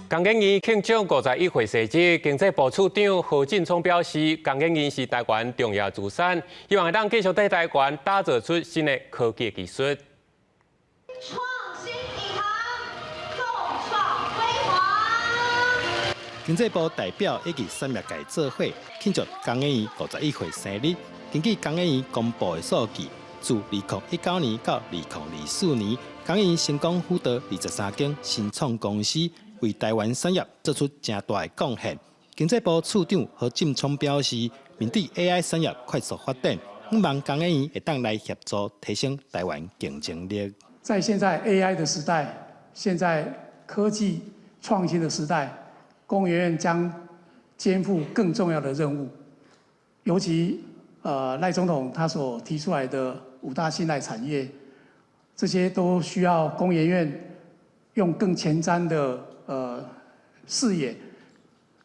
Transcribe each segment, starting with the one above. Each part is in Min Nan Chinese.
工研院慶祝51歲生日，經濟部次長何進聰表示，工研院是台灣重要資產，希望會當繼續對台灣打造出新的科技技術。創新領航，共創輝煌。經濟部代表以及產業界做伙慶祝工研院51歲生日。根據工研院公布的數據，自2019年到2024年，工研院成功輔導23間新創公司，為台灣產業做出誠大的貢獻。經濟部次長何進聰表示，面對 AI 產業快速發展，向望工研院會當來協助提升台灣競爭力。在現在 AI 的時代，現在科技創新的時代，工研院將肩負更重要的任務。尤其賴總統他所提出來的五大新來產業，這些都需要工研院用更前瞻的視野，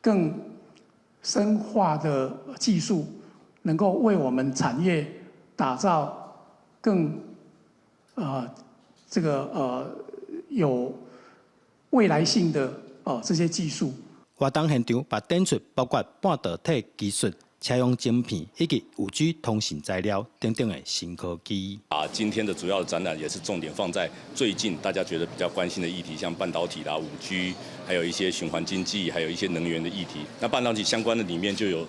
更深化的技術，能夠為我們產業打造更這個有未來性的這些技術。活動現場嘛展出包括半導體技術、車用晶片以及5G 通信材料等等的新科技。啊，今天的主要的展覽也是重點放在最近大家覺得比較關心的議題，像半導體啦、5G，還有一些循環經濟，還有一些能源的議題。那半導體相關的裡面就有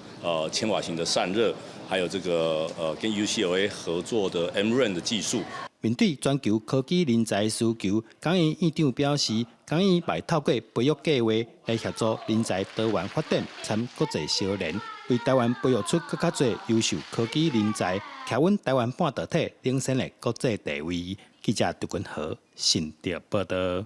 千瓦型的散熱，還有這個跟 UCLA 合作的 MRAM 的技術。面對全球科技人才需求，工研院院長表示，工研院會透過培育計劃來協助人才多元發展，參國際相連，為台灣培育出閣較濟優秀科技人才，徛穩台灣半導體領先的國際地位。記者杜君豪新竹報導。